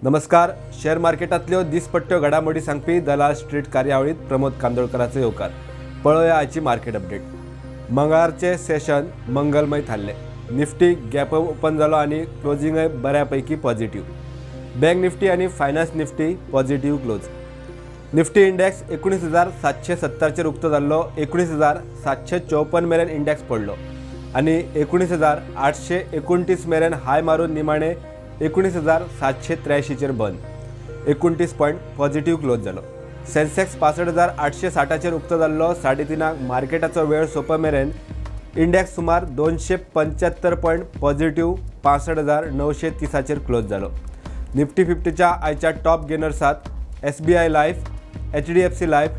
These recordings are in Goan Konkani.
नमस्कार. शेअर मार्केटांतल्यो दिसपट्ट्यो घडामोडी सांगपी दलाल स्ट्रीट कार्यावळीत प्रमोद कांदोळकराचो येवकार. पळोवया आयची मार्केट अपडेट. मंगळारचे सेशन मंगलमय थारले. निफ्टी गॅप ओपन जालो आनी क्लोजिंगय बऱ्यापैकी पॉझिटिव्ह. बँक निफ्टी आनी finance Nifty positive close. Nifty index 19,770चेर उक्तो जाल्लो. 19,754 मेरेन इंडेक्स पडलो आनी 19,829 मेरेन हाय मारून निमाणे 19,783चेर बंद. 29 पॉयंट पॉझिटिव्ह क्लोज जालो. सेन्सेक्स 65,860चेर उक्तो जाल्लो. 3:30 मार्केटाचो वेळ सोंपा मेरेन इंडेक्स सुमार 275 पॉयंट पॉझिटिव्ह 65,930चेर क्लोज जालो. निफ्टी 50च्या आयच्या top गेनर्सात SBI life, HDFC life,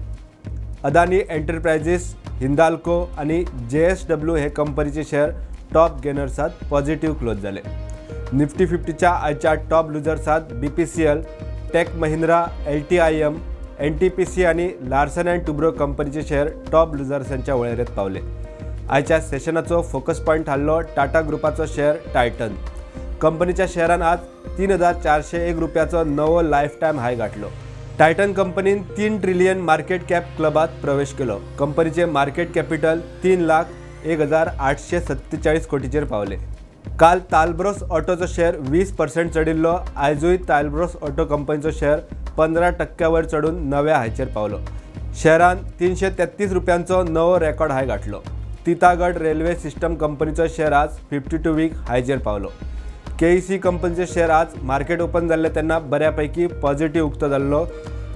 Adani enterprises, Hindalco आनी JSW हे कंपनीचे शेअर टॉप गेनर्सात पॉझिटिव्ह क्लोज जाले. निफ्टी 50च्या आयच्या टॉप लुजर्सात BPCL, tech Mahindra, LTIM, NTPC आनी लार्सन अँड टुब्रो कंपनीचे शेअर टॉप लुजर्सांच्या वळेरेंत पावले. आयच्या सेशनाचो फोकस पॉयंट थारलो टाटा ग्रुपाचो शेअर टायटन. कंपनीच्या शेअरान आज 3,401 रुपयाचो नवो लायफ टायम हाय गाठलो. टायटन कंपनीन 3 ट्रिलियन मार्केट कॅप क्लबात प्रवेश केलो. कंपनीचे मार्केट कॅपिटल 3,01,847 कोटीचेर पावले. काल तालब्रोस ऑटोचो शेअर 20% चडिल्लो. आयजूय तालब्रोस ऑटो कंपनीचो शेअर 15% वयर चडून नव्या हायचेर पावलो. शेअरान 333 रुपयांचो नवो रेकॉर्ड हाय गाठलो. तितागड रेल्वे सिस्टम कंपनीचो शेअर आज 52 वीक हायचेर पावलो. KEC कंपनीचे शेअर आज मार्केट ओपन जाल्ले तेन्ना बऱ्यापैकी पॉझिटिव्ह उक्तो जाल्लो.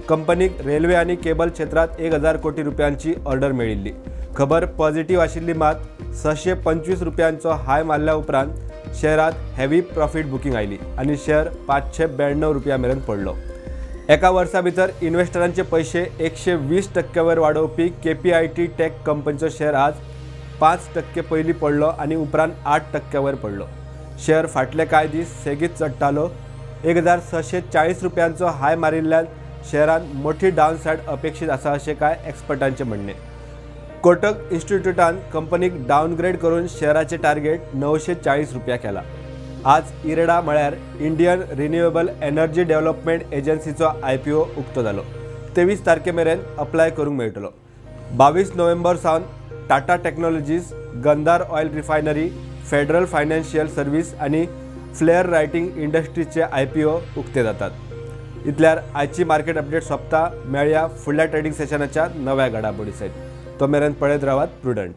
कंपनीक रेल्वे आनी केबल क्षेत्रांत 1,000 कोटी रुपयांची ऑर्डर मेळिल्ली. खबर पॉझिटिव्ह आशिल्ली मात 625 रुपयांचो हाय मारल्या उपरांत शेअरात हेवी प्रॉफिट बुकिंग आयली आनी शेअर 592 रुपया मेरेन पडलो. एका वर्सा भितर इन्व्हेस्टरांचे पयशे 120% वयर वाडोवपी KPIT take कंपनीचो शेअर आज 5% पयलीं पडलो आनी उपरांत 8% वयर पडलो. शेअर फाटले कांय दीस सेगीत चडटालो. 1,640 रुपयांचो हाय मारिल्ल्यान शेअरान मोठी डावनसायड अपेक्षीत आसा अशें कांय एक्सपर्टांचें म्हणणें. कोटक इन्स्टिट्यूटान कंपनीक डावनग्रेड करून शेअराचे टार्गेट 940 रुपया केला. आज इरेडा म्हळ्यार इंडियन रिन्युएबल एनर्जी डेव्हलपमेंट एजन्सीचो IPO उक्तो जालो. 23 तारखे मेरेन अप्लाय करूंक मेळटलो. 22 नोव्हेंबर सावन Tata technologies, Gandhar oil refinery, federal financial service आनी फ्लेअर रायटिंग इंडस्ट्रीचे IPO उक्ते जातात. इतल्यार आयची मार्केट अपडेट सोंपता. मेळया फुडल्या ट्रेडिंग सेशनाच्या नव्या घडामोडी सयत. तो मेरेन पळयत रावात प्रुडंट.